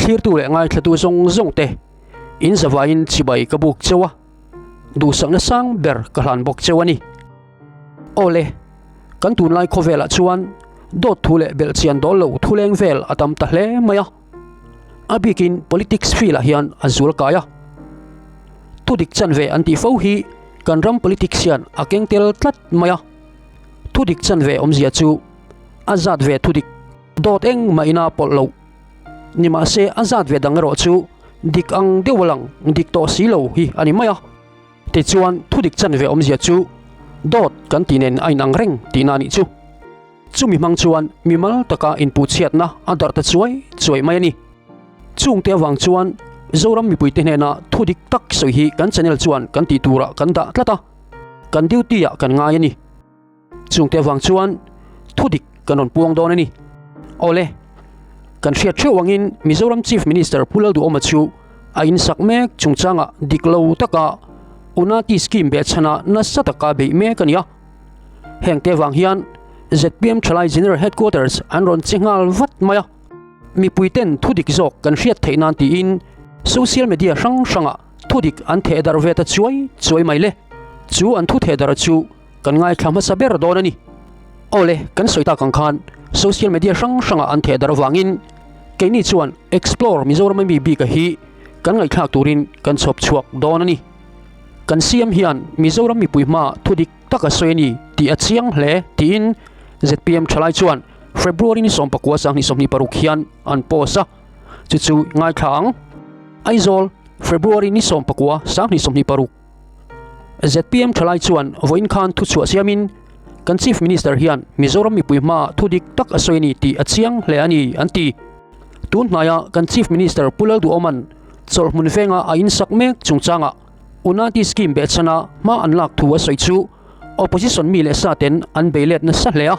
Thlirtu leh ngaithlatu zawng zawng te in zavaiin chibai ka buk cheu a, duhsakna sang ber ka hlan bawk cheu a ni. Awle, kan tunlai khawvelah chuan dawt thu leh belhchian dawl lo thuleng vel a tam ta hle mai a, a bikin politics field ah hian a zual kai a. Thudik chanve an tih fo hi kan ram politics hian a keng tel tlat mai a, thudik chanve awmzia chu a zat ve thudik dawt engmah ina pawlh loh. Nimahse a zat ve dang erawh chu dik ang deuh a lang dik tawh si lo hi a ni mai a. Tichuan thudik chanve awmzia chu dawt kan tih nen a inang reng tihna a nih chu. Chumi hmang chuan mimal taka inpuhchhiatna a darh ta chuai chuai mai a ni. Chungte avang chuan Zoram mipuite hnena thudik tak sawi hi kan channel chuan kan tih turah kan dah tlat a, kan duty ah kan ngai a ni. Chungte avang chuan thudik kan rawn puang dawn a ni. Awle, kan hriat theuh angin Mizoram Chief Minister Pu Lalduhawma chu a insak mek chungchangah dik lo taka Unati Scheme behchhana nasa taka beih mek a ni a. Hengte avang hian zpm Thalai General Headquarters an rawn che nghal vat mai a. Mipuiten thudik zawk kan hriat theih nan tiin social media hrang hrangah thudik an thehdarh ve ta chuai chuai mai le. Chu an thu thehdarh chu Kan ngaithla hmasa ber dawn a ni. Awle, kan sawi tak ang khan social media hrang hrangah an theh darh avangin keini chuan Explore Mizoram ami bika hi kan ngaihthlak turin kan chhawp chhuak dawn a ni. Kan CM hian Mizoram mipui hma thu dik tak a sawi a ni tih a chiang hle tiin zpm thalai chuan February ni 19 2026 hian an post a, chu chu ngaithla ang. Aizawl, February ni 19 2026. Zpm thalai chuan vawiin khan thuchhuah siamin kan Chief Minister hian Mizoram mipui hmaah thu dik tak a sawi a ni tih a chiang hle a ni an ti. Tun hnaia kan Chief Minister Pu Lalduhawma'n chawlhhmun venga a insak mek chungchangah Unati Scheme behchhana hma an lak thu a sawi chu Opposition mi leh saten an bei let nasa hle a.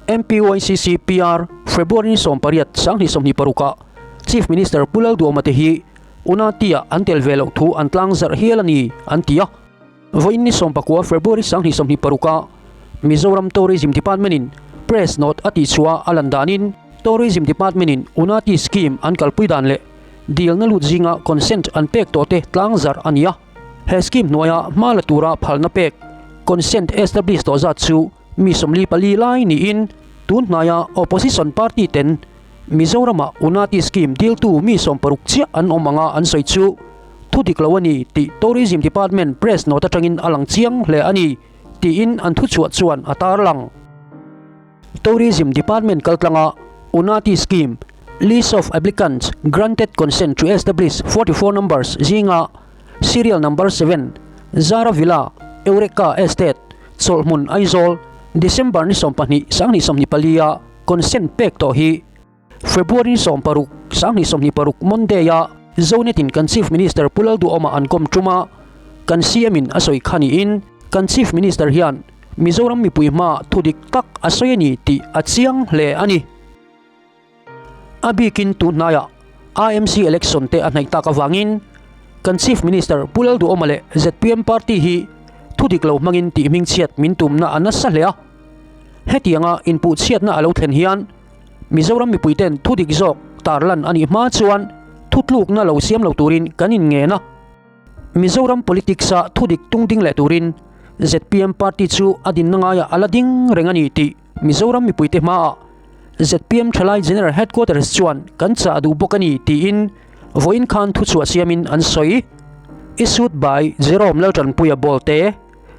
MPYCC PR February ni 18 2026 ah Chief Minister Pu Lalduhawma te hi Unati-ah an tel ve loh thu an tlang zarh hial a ni, an ti a. Vawiin ni 19 February 2026 ah Mizoram Tourism Department-in Press Note a tihchhuah a lan danin Tourism Department-in Unati Scheme an kalpui dan leh dilna lut zinga consent an pek tawh te tlang zarh a ni a. He scheme hnuaia hma la tura phalna pek consent establish tawh zat chu Mi 44 lai niin tun hnaia opposition party ten Mizorama Unati scheme diltu mi 60 chiah an awm anga an sawi chu thu dik lo a ni tih Tourism Department press note atangin a lang chiang hle a ni tiin an thuchhuah chuan a tarlang. Tourism Department kaltlanga Unati scheme list of applicants granted consent to establish 44 numbers zinga Serial number 7, Zara Villa, Eureka Estate, Chawlhhmun, Aizawl, December ni 12, 2024 a consent pek tawh hi February ni 16, 2026 Monday a Zonet in kan Chief Minister Pu Lalduhawma an kawm tum a, kan CM in a sawi kha niin kan Chief Minister hian Mizoram mipui hma thu dik tak a sawi a ni tih a chiang hle a ni. A bikin tun hnaiah IMC election te a hnaih tak avangin kan Chief Minister Pu Lalduhawma leh zpm party hi thu dik lo hmangin tih hmingchhiat min tumna a nasa hle a. Hetianga inpuhchhiatna a lo thlen hian Mizoram mipuiten thu dik zawk tarlan a nih hma chuan thutlukna lo siam lo turin kan inngen a. Mizoram politics-a thu dik tung ding leh turin zpm party chu a dinna ngaiah a la ding reng a ni tih Mizoram mipuite hmaah zpm Thalai General Headquarters chuan kan chah duh bawk a ni tiin vawiin khan thuchhuah siamin an sawi. Issued by Jerome Laltanpuia Bawlte,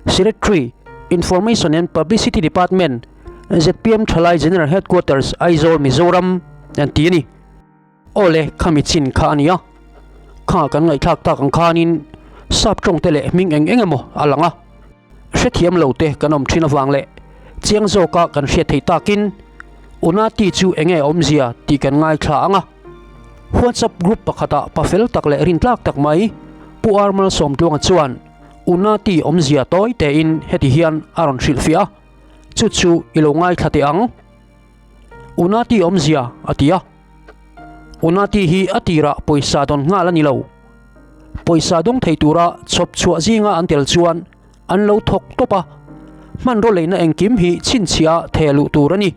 Secretary, Information and Publicity Department, zpm Thalai General Headquarters, Aizawl, Mizoram an ti a ni. Awle, khami chin kha a nia. Kha kan ngaihthlak tak ang khanin sap tawng te leh hming eng eng emaw a lang a. Hrethiam lo te kan awm thin avang leh chiang zawka kan hriat theih takin Unati chu enge awmzia tih kan ngaithla ang a. WhatsApp group pakhatah pafel tak leh rintlak tak mai Pu Armal Sawmtluanga chuan Unati awmzia tawi tein heti hian a rawn hrilhfiah a, chu chu i lo ngaithla teh ang. Unati awmzia a ti a. Unati hi a tirah pawisa dawn nghal a ni lo. Pawisa dawng thei tura chhawp chhuah zinga an tel chuan an lo thawk tawp a, hmanraw leina engkim hi chhinchhiah theh luh tur a ni.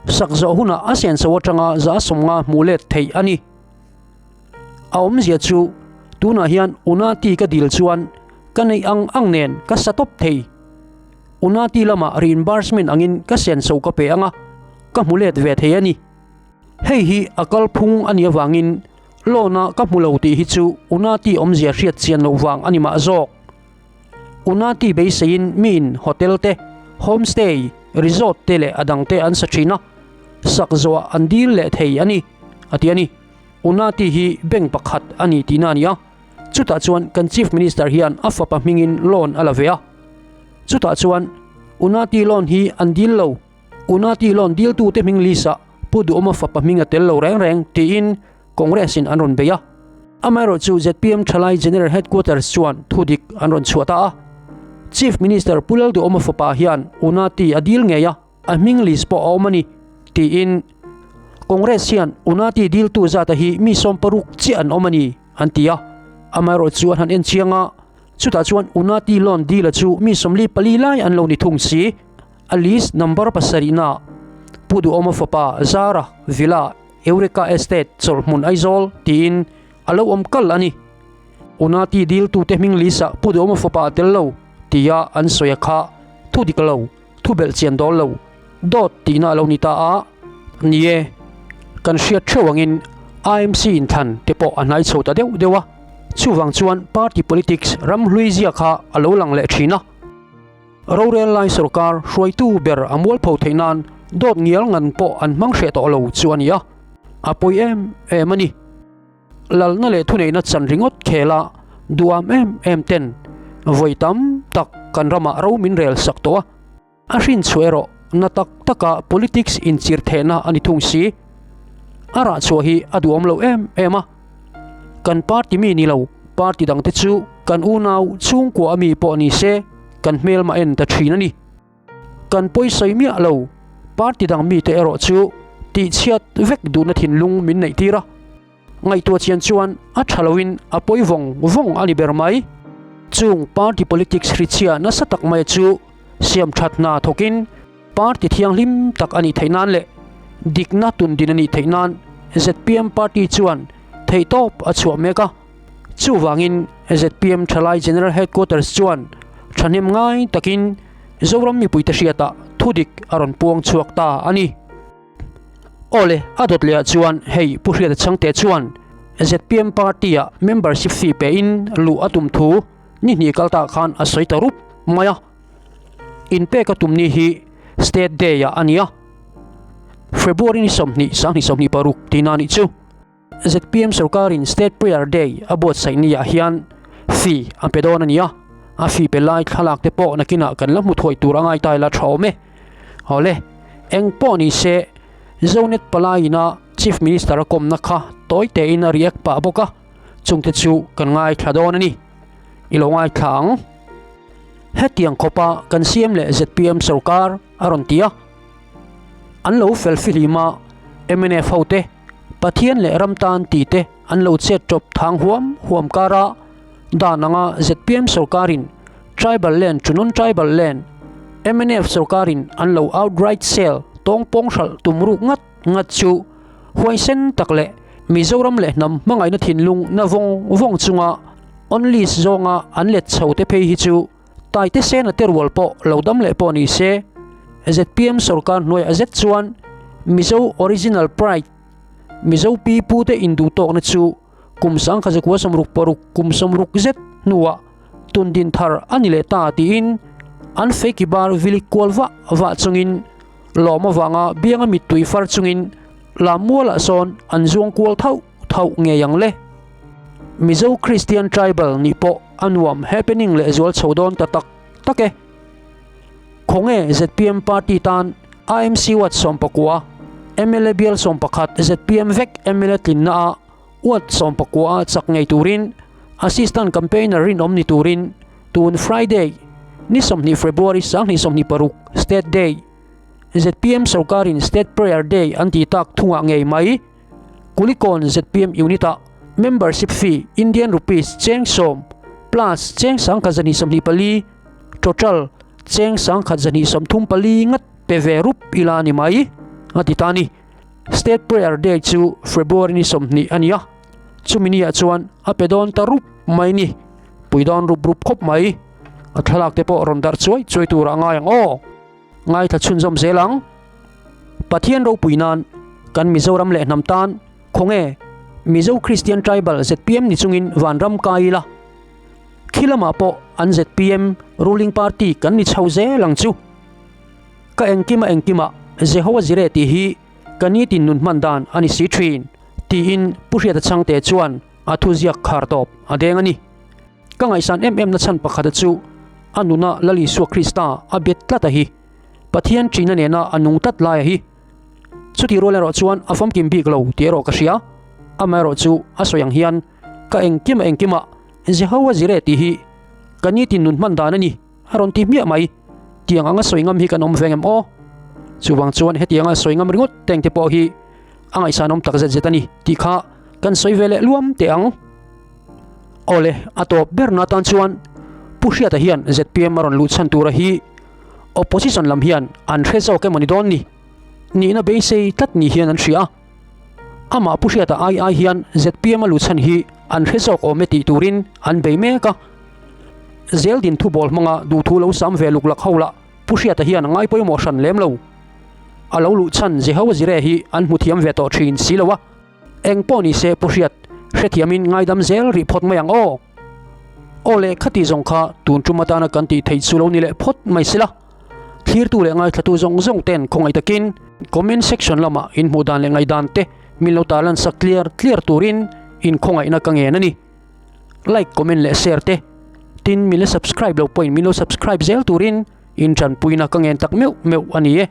Sak zawh hunah a senso atanga za sawmnga hmuh let theih a ni. A awmzia chu tunah hian Unati ka dil chuan ka neih ang ang nen ka sa tawp thei. Unati lamah reimbursement angin ka senso ka pe anga ka hmu let ve thei a ni. Hei hi a kalphung a nih avangin loan a ka hmu lo tih hi chu Unati awmzia hriat chian loh vang a ni mah zawk. Unati beiseiin miin hotel te, homestay, resort te leh a dang te an sa thin a, sak zawhah an dil leh thei a ni, a ti a ni. Unati hi bank pakhat a ni tihna a ni a, chutah chuan kan Chief Minister hian a fapa hmingin loan a la ve a. Chutah chuan Unati loan hi an dil lo. Unati loan diltute hming list ah Pu Duhawma fapa hming a tel lo reng reng tiin Congress in an rawn bei a. Amaherawhchu zpm Thalai General Headquarters chuan thu dik an rawn chhuah ta a. Chief Minister Pu Lalduhawma fapa hian Unati a dil ngei a, a hming list pawh a awm a ni tiin Congress hian Unati diltu zata hi mi 60 chiah an awm a ni an ti a. Amaherawhchu an han en chiang a, chutah chuan Unati loan dila chu mi 44 lai an lo ni thung si. A list number pasarihna Pu Duhawma fapa Zara Villa Eureka Estate chawlhhmun Aizawl tiin a lo awm kal a ni. Unati diltute hming list ah Pu Duhawma fapa a tel lo tia an sawi a kha thu dik lo, thu belh chian dawl lo, dawt tihna a lo ni ta a. Ni e, kan hriat theuh angin IMC inthlan te pawh a hnai chho ta deuh deuh a, chuvang chuan party politics ram hlui zia kha a lo lang leh thin a. Rorel lai sorkar hruaitu ber a mualpho theih nan dawt ngial ngan pawh an hmang hreh tawh lo chu a ni a, a pawi em em a ni. Lalna leh thuneihna chan ringawt khela duham em em ten vawi tam tak kan ramah ro min rel sak tawh a, a hrinchhuah erawh na tak taka politics inchir thehna a ni thung si. A rahchhuah hi a duhawm lo em em a. Kan party mi ni lo, party dangte chu kan unau chhungkua ami pawh ni se kan hmelma en ta thin a ni. Kan pawisawi miah lo, party dang mite erawh chu tihchhiat vek duhna thinlung min neih tir a. Ngaihtuah chian chuan a tha loin a pawi vawng vawng a ni ber mai. Chung party politics hrichhia nasa tak mai chu siam that hna thawkin, Party thianghlim tak a nih theih nan leh dikna tundin a nih theih nan zpm party chuan theihtawp a chhuah mek a. Chuvangin zpm Thalai General Headquarters chuan thahnem ngai takin Zoram mipuite hriatah thudik a rawn puang chhuak ta a ni. Awle, a dawt lehah chuan hei Pu Hriata Chhangte chuan zpm party-ah membership fee pein luh a tum thu ni hnih kal tah khan a sawi ta rup mai a. Inpek a tum ni hi State Day ah a ni a, February ni 20 2026 tihna a nih chu. Zpm sorkarin State Prayer Day a buatsaih ni ah hian fee a pe dawn a ni a, a fee pe lai thlalak te pawh nakinah kan la hmu thuai tur a ngai ta ila tha awm e. Awle, eng pawh ni se Zonet Palai-ina Chief Minister a kawmna kha tawi tein a react pah bawk a, chungte chu kan ngaithla dawn a ni. I lo ngaithla ang. Hetiang khawpa kan CM leh zpm sorkar a rawn ti a, an lo fel fihlim a, mnf hote Pathian leh ram tan ti te an lo chet tawp thang huam huam kar a, dan anga zpm sorkarin tribal land to non-tribal land mnf sorkarin an lo outright sale tawng pawng hralh tum ruk ngat ngat chu huaisen tak leh Mizoram leh hnam hmangaihna thinlung na vawng vawng chunga on list zawnga an let chho te phei hi chu Taite Sena te rual pawh lo dam leh pawh ni se. Zpm sorkar hnuaiah zet chuan Mizo original pride, Mizo pi pu te induhtawkna chu kum 1966 kum 60 zet hnuah tundin thar a ni leh ta tiin an feki bar vilik kual vah vah chungin lawm avanga bianga mittui far chungin lammualah sawn an zuang kual thauh thauh ngei ang le. Mizo Kristian Tribal nih pawh a nuam happening leh zual chho dawn ta tak tak e. Khawnge zpm party tan IMC ward 19, mla bial 11 zpm vek mla tlinna ah ward 19 a chak ngei turin Assistant Campaigner rinawm ni turin tun Friday ni 20 February 2026 State Day zpm sorkarin State Prayer Day an tih tak thungah ngei mai. Kulikawn zpm Unit ah membership fee Indian Rupees cheng 10 plus cheng 1224 total cheng 1234 ngat pe ve rup ila ni mai a ti ta ni. State Prayer Day chu February ni 20 a ni a. Chumi ni ah chuan a pe dawn ta rup mai ni. Pui dawn rup rup khawp mai. A thlalak te pawh rawn darh chuai chuai turah a ngai ang aw. Ngaithla chhunzawm zel ang. Pathian ropui nan kan Mizoram leh hnam tan khawnge Mizo Christian Tribal zpm ni chungin vanram kai ila. Khi lamah pawh an zpm ruling party kan ni chho zel ang chu. Ka engkima engkimah Jehovah Jireh tih hi ka nitin nun hman dan a ni si thin, tiin Pu Hriata Chhangte chuan a thuziak khar tawp a deng a ni. Ka ngaihsan em em na chhan pakhata chu a nuna Lal Isua Krista a bet tlat a hi. Pathian ṭihna nena a nung tlat lai a hi. Chutih rual erawh chuan a famkim bik lo tih erawh ka hria. Amaherawh chu a sawi ang hian ka engkima engkimah Jehovah Jireh tih hi ka nitin nun hman dan a ni a rawn ti hmiah mai. Tiang anga sawi ngam hi kan awm veng em aw? Chuvang chuan hetianga sawi ngam ringawt teng te pawh hi a ngaihsanawm tak zet zet a ni tih kha kan sawi ve leh luam teh ang. Awle, a tawp berna atan chuan Pu Hriata hian zpm a rawn luh chhan tura hi opposition lam hian an hre zawk emaw ni dawn ni? Nihna beisei tlat ni hian an hria a. Amah Pu Hriata ai ai hian zpm a luh chhan hi an hre zawk awm e tih turin an bei mek a. Zeldin thubawl hmanga duhthu lo sam ve luk lak ho lah Pu Hriata hian a ngai pawimawh hran lem lo. A lo luh chhan Jehovah Jireh hi an hmu thiam ve tawh thin si lo a. Eng pawh ni se Pu Hriat, hrethiamin ngaidam zel rih phawt mai ang aw. Aw le khati zawng kha tun tum atana kan tih theih chu lo ni leh phawt mai sila. Thlirtu leh ngaithlatu zawng zawng ten khawngaih takin comment section lamah in hmuh dan leh ngaihdan te min lo tarlan sak tliar tliar turin in khawngaihna ka ngen a ni. Like, comment leh share te tin min la subscribe lo pawhin min lo subscribe zel turin in tanpuina ka ngen tak meuh meuh a ni e.